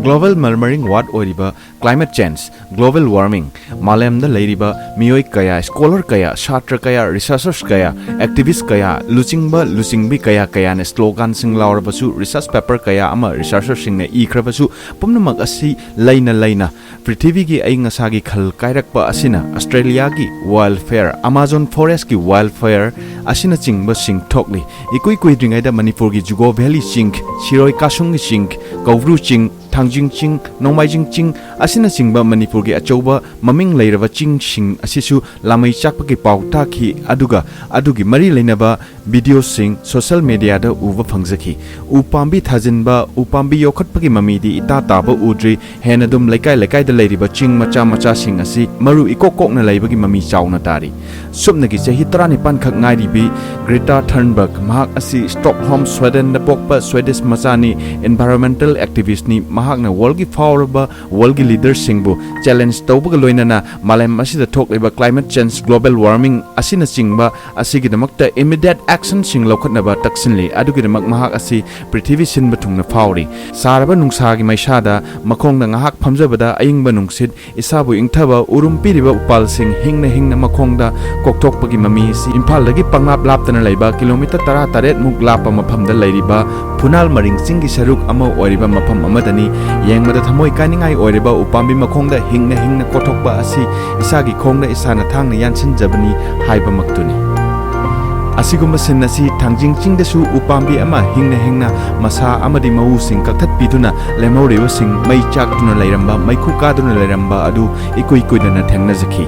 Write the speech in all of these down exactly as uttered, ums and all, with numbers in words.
Global murmuring what ꯑꯣꯏꯔꯤꯕ climate change, global warming, ꯃꯥꯂꯦꯝꯗ ꯂꯩꯔꯤꯕ ꯃꯤꯑꯣꯏ ꯀꯌꯥ, scholar ꯀꯌꯥ, ꯁꯥꯇ꯭ꯔ ꯀꯌꯥ, researchers ꯀꯌꯥ, activist ꯀꯌꯥ, ꯂꯨꯆꯤꯡꯕ ꯂꯨꯆꯤꯡꯕꯤ ꯀꯌꯥ ꯀꯌꯥꯅ sloganꯁꯤꯡ ꯂꯥꯎꯔꯕꯁꯨ, research paper ꯀꯌꯥ ꯑꯃ researcherꯁꯤꯡꯅ ꯏꯈ꯭ꯔꯕꯁꯨ, ꯄꯨꯝꯅꯃꯛ ꯑꯁꯤ ꯂꯩꯅ ꯂꯩꯅ ꯄ꯭ꯔꯤꯊꯤꯕꯤꯒꯤ ꯑꯏꯪ ꯑꯁꯥꯒꯤ ꯈꯜ ꯀꯥꯏꯔꯛꯄ ꯑꯁꯤꯅ ꯑꯁꯇ꯭ꯔꯦꯂꯤꯌꯥꯒꯤ wildfire, Amazon forestꯀꯤ wildfire ꯑꯁꯤꯅꯆꯤꯡꯕꯁꯤꯡ ꯊꯣꯛꯂꯤ꯫ ꯏꯀꯨꯏ ꯀꯨꯏꯗ꯭ꯔꯤꯉꯩꯗ ꯃꯅꯤꯄꯨꯔꯒꯤ ꯖꯨꯀꯣ valley ꯆꯤꯡ, ꯁꯤꯔꯣꯏ ꯀꯥꯁꯨꯡꯒꯤ ꯆꯤꯡ, ꯀꯧꯕ꯭ꯔꯨ ꯆꯤꯡ, ꯊꯥꯡꯖꯤꯡ ꯆꯤꯡ, ꯅꯣꯡꯃꯥꯏꯖꯤꯡ ꯆꯤꯡ ꯑꯁꯤꯅꯆꯤꯡꯕ ꯃꯅꯤꯄꯨꯔꯒꯤ ꯑꯆꯧꯕ ꯃꯃꯤꯡ ꯂꯩꯔꯕ ꯆꯤꯡꯁꯤꯡ ꯑꯁꯤꯁꯨ ꯂꯥꯃꯩ ꯆꯥꯛꯄꯒꯤ ꯄꯥꯎ ꯇꯥꯈꯤ꯫ ꯑꯗꯨꯒ ꯑꯗꯨꯒꯤ ꯃꯔꯤ ꯂꯩꯅꯕ videoꯁꯤꯡ social mediaꯗ ꯎꯕ ꯐꯪꯖꯈꯤ꯫ ꯎ ꯄꯥꯝꯕꯤ ꯊꯥꯖꯤꯟꯕ, ꯎ ꯄꯥꯝꯕꯤ ꯌꯣꯛꯈꯠꯄꯒꯤ ꯃꯃꯤꯗꯤ ꯏꯇꯥ ꯇꯥꯕ ꯎꯗ꯭ꯔꯤ꯫ ꯍꯦꯟꯅ ꯑꯗꯨꯝ ꯂꯩꯀꯥꯏ ꯂꯩꯀꯥꯏꯗ ꯂꯩꯔꯤꯕ ꯆꯤꯡ ꯃꯆꯥ ꯃꯆꯥꯁꯤꯡ ꯑꯁꯤ ꯃꯔꯨ ꯏꯀꯣꯛ ꯀꯣꯛꯅ ꯂꯩꯕꯒꯤ ꯃꯃꯤ ꯆꯥꯎꯅ ꯇꯥꯔꯤ꯫ ꯁꯨꯞꯅꯒꯤ ꯆꯍꯤ ꯇꯔꯥꯅꯤꯄꯥꯟ ꯈꯛ ꯉꯥꯏꯔꯤꯕꯤ Greta Thunberg, ꯃꯍꯥꯛ ꯑꯁꯤ Stockholm, Swedenꯗ ꯄꯣꯛꯄ Swedish ꯃꯆꯥꯅꯤ, environmental activistꯅꯤ꯫ ꯃꯍꯥꯛꯅ worldꯒꯤ ꯐꯥꯎꯔꯕ worldꯒꯤ leaderꯁꯤꯡꯕꯨ challenge ꯇꯧꯕꯒ ꯂꯣꯏꯅꯅ ꯃꯥꯂꯦꯝ ꯑꯁꯤꯗ ꯊꯣꯛꯂꯤꯕ climate change, global warming ꯑꯁꯤꯅꯆꯤꯡꯕ ꯑꯁꯤꯒꯤꯗꯃꯛꯇ immediate actionꯁꯤꯡ ꯂꯧꯈꯠꯅꯕ ꯇꯛꯁꯤꯜꯂꯤ꯫ ꯑꯗꯨꯒꯤꯗꯃꯛ ꯃꯍꯥꯛ ꯑꯁꯤ ꯄ꯭ꯔꯤꯊꯤꯕꯤ ꯁꯤꯟꯕ ꯊꯨꯡꯅ ꯐꯥꯎꯔꯤ꯫ ꯁꯥꯔꯕ ꯅꯨꯡꯁꯥꯒꯤ ꯃꯩꯁꯥꯗ ꯃꯈꯣꯡꯗ ꯉꯥꯏꯍꯥꯛ ꯐꯝꯖꯕꯗ ꯑꯏꯪꯕ ꯅꯨꯡꯁꯤꯠ, ꯏꯁꯥꯕꯨ ꯏꯪꯊꯕ, ꯎꯔꯨꯝ ꯄꯤꯔꯤꯕ ꯎꯄꯥꯜꯁꯤꯡ ꯍꯤꯡꯅ ꯍꯤꯡꯅ ꯃꯈꯣꯡꯗ ꯀꯣꯛꯊꯣꯛꯄꯒꯤ ꯃꯃꯤ ꯑꯁꯤ ꯏꯝꯐꯥꯜꯗꯒꯤ ꯄꯪꯂꯥꯞ ꯂꯥꯞꯇꯅ ꯂꯩꯕ ꯀꯤꯂꯣꯃꯤꯇꯔ ꯇꯔꯥꯇꯔꯦꯠ ꯃꯨꯛ ꯂꯥꯞꯄ ꯃꯐꯝꯗ ꯂꯩꯔꯤꯕ ꯐꯨꯅꯥꯜ ꯃꯔꯤꯡ ꯆꯤꯡꯒꯤ ꯁꯔꯨꯛ ꯑꯃ ꯑꯣꯏꯔꯤꯕ ꯃꯐꯝ ꯑꯃꯗꯅꯤ꯫ ꯌꯦꯡꯕꯗ ꯊꯃꯣꯏ ꯀꯥꯏꯅꯤꯡꯉꯥꯏ ꯑꯣꯏꯔꯤꯕ ꯎꯄꯥꯝꯕꯤ ꯃꯈꯣꯡꯗ ꯍꯤꯡꯅ ꯍꯤꯡꯅ ꯀꯣꯊꯣꯛꯄ ꯑꯁꯤ ꯏꯁꯥꯒꯤ ꯈꯣꯡꯗ ꯏꯁꯥꯅ ꯊꯥꯡꯅ ꯌꯥꯟꯁꯤꯟꯖꯕꯅꯤ ꯍꯥꯏꯕꯃꯛꯇꯨꯅꯤ꯫ ꯑꯁꯤꯒꯨꯝꯕ scene ꯑꯁꯤ ꯊꯥꯡꯖꯤꯡ ꯆꯤꯡꯗꯁꯨ ꯎꯄꯥꯝꯕꯤ ꯑꯃ ꯍꯤꯡꯅ ꯍꯤꯡꯅ ꯃꯁꯥ ꯑꯃꯗꯤ ꯃꯎꯁꯤꯡ ꯀꯛꯊꯠꯄꯤꯗꯨꯅ ꯂꯦꯝꯍꯧꯔꯤꯕꯁꯤꯡ ꯃꯩ ꯆꯥꯛꯇꯨꯅ ꯂꯩꯔꯝꯕ, ꯃꯩꯈꯨ ꯀꯥꯗꯨꯅ ꯂꯩꯔꯝꯕ ꯑꯗꯨ ꯏꯀꯨꯏ ꯀꯨꯏꯗꯅ ꯊꯦꯡꯅꯖꯈꯤ꯫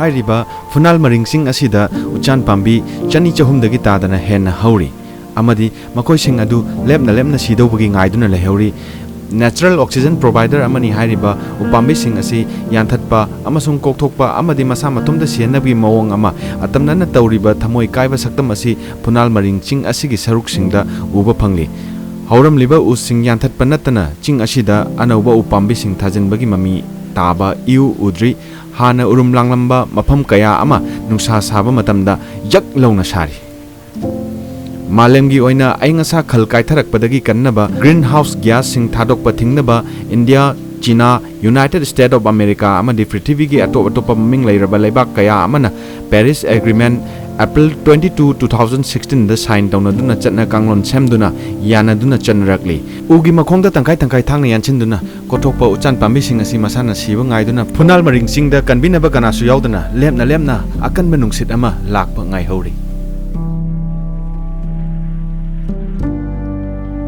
ꯍꯥꯏꯔꯤꯕ ꯐꯨꯅꯥꯜ ꯃꯔꯤꯡꯁꯤꯡ ꯑꯁꯤꯗ ꯎꯆꯥꯟ ꯄꯥꯝꯕꯤ ꯆꯅꯤ ꯆꯍꯨꯝꯗꯒꯤ ꯇꯥꯗꯅ ꯍꯦꯟꯅ ꯍꯧꯔꯤ ꯑꯃꯗꯤ ꯃꯈꯣꯏꯁꯤꯡ ꯑꯗꯨ ꯂꯦꯞꯅ ꯂꯦꯞꯅ ꯁꯤꯗꯧꯕꯒꯤ ꯉꯥꯏꯗꯨꯅ ꯂꯩꯍꯧꯔꯤ꯫ Natural oxygen provider ꯑꯃꯅꯤ ꯍꯥꯏꯔꯤꯕ ꯎꯄꯥꯝꯕꯤꯁꯤꯡ ꯑꯁꯤ ꯌꯥꯟꯊꯠꯄ ꯑꯃꯁꯨꯡ ꯀꯣꯛꯊꯣꯛꯄ ꯑꯃꯗꯤ ꯃꯁꯥ ꯃꯇꯣꯝꯇ ꯁꯤꯍꯟꯅꯕꯒꯤ ꯃꯑꯣꯡ ꯑꯃ ꯑꯇꯝꯅꯅ ꯇꯧꯔꯤꯕ ꯊꯃꯣꯏ ꯀꯥꯏꯕ ꯁꯛꯇꯝ ꯑꯁꯤ ꯐꯨꯅꯥꯜ ꯃꯔꯤꯡ ꯆꯤꯡ ꯑꯁꯤꯒꯤ ꯁꯔꯨꯛꯁꯤꯡꯗ ꯎꯕ ꯐꯪꯂꯤ꯫ ꯍꯧꯔꯝꯂꯤꯕ ꯎꯁꯤꯡ ꯌꯥꯟꯊꯠꯄ ꯅꯠꯇꯅ ꯆꯤꯡ ꯑꯁꯤꯗ ꯑꯅꯧꯕ ꯎꯄꯥꯝꯕꯤꯁꯤꯡ ꯊꯥꯖꯤꯟꯕꯒꯤ ꯃꯃꯤ ꯇꯥꯕ ꯏꯎ ꯎꯗ꯭ꯔꯤ꯫ ꯍꯥꯟꯅ ꯎꯔꯨꯝ ꯂꯥꯡꯂꯝꯕ ꯃꯐꯝ ꯀꯌꯥ ꯑꯃ ꯅꯨꯡꯁꯥ ꯁꯥꯕ ꯃꯇꯝꯗ ꯌꯛ ꯂꯧꯅ ꯁꯥꯔꯤ꯫ ꯃꯥꯂꯦꯝꯒꯤ ꯑꯣꯏꯅ ꯑꯏꯪ ꯑꯁꯥ ꯈꯜ ꯀꯥꯏꯊꯔꯛꯄꯗꯒꯤ ꯀꯟꯅꯕ green house gasꯁꯤꯡ ꯊꯥꯗꯣꯛꯄ ꯊꯤꯡꯅꯕ India, China, United States of America ꯑꯃꯗꯤ ꯄ꯭ꯔꯤꯊꯤꯕꯤꯒꯤ ꯑꯇꯣꯞ ꯑꯇꯣꯞꯄ ꯃꯃꯤꯡ ꯂꯩꯔꯕ ꯂꯩꯕꯥꯛ ꯀꯌꯥ ꯑꯃꯅ Paris Agreement April twenty two, two thousand sixteen ꯗ sign ꯇꯧꯅꯗꯨꯅ ꯆꯠꯅ ꯀꯥꯡꯂꯣꯟ ꯁꯦꯝꯗꯨꯅ ꯌꯥꯅꯗꯨꯅ ꯆꯠꯅꯔꯛꯂꯤ꯫ ꯎꯒꯤ ꯃꯈꯣꯡꯗ ꯇꯪꯈꯥꯏ ꯇꯪꯈꯥꯏ ꯊꯥꯡꯅ ꯌꯥꯟꯁꯤꯟꯗꯨꯅ ꯀꯣꯊꯣꯛꯄ ꯎꯆꯥꯟ ꯄꯥꯝꯕꯤꯁꯤꯡ ꯑꯁꯤ ꯃꯁꯥꯅ ꯁꯤꯕ ꯉꯥꯏꯗꯨꯅ ꯐꯨꯅꯥꯜ ꯃꯔꯤꯡ ꯆꯤꯡꯗ ꯀꯟꯕꯤꯅꯕ ꯀꯅꯥꯁꯨ ꯌꯥꯎꯗꯅ ꯂꯦꯞꯅ ꯂꯦꯞꯅ ꯑꯀꯟꯕ ꯅꯨꯡꯁꯤꯠ ꯑꯃ ꯂꯥꯛꯄ ꯉꯥꯏꯍꯧꯔꯤ꯫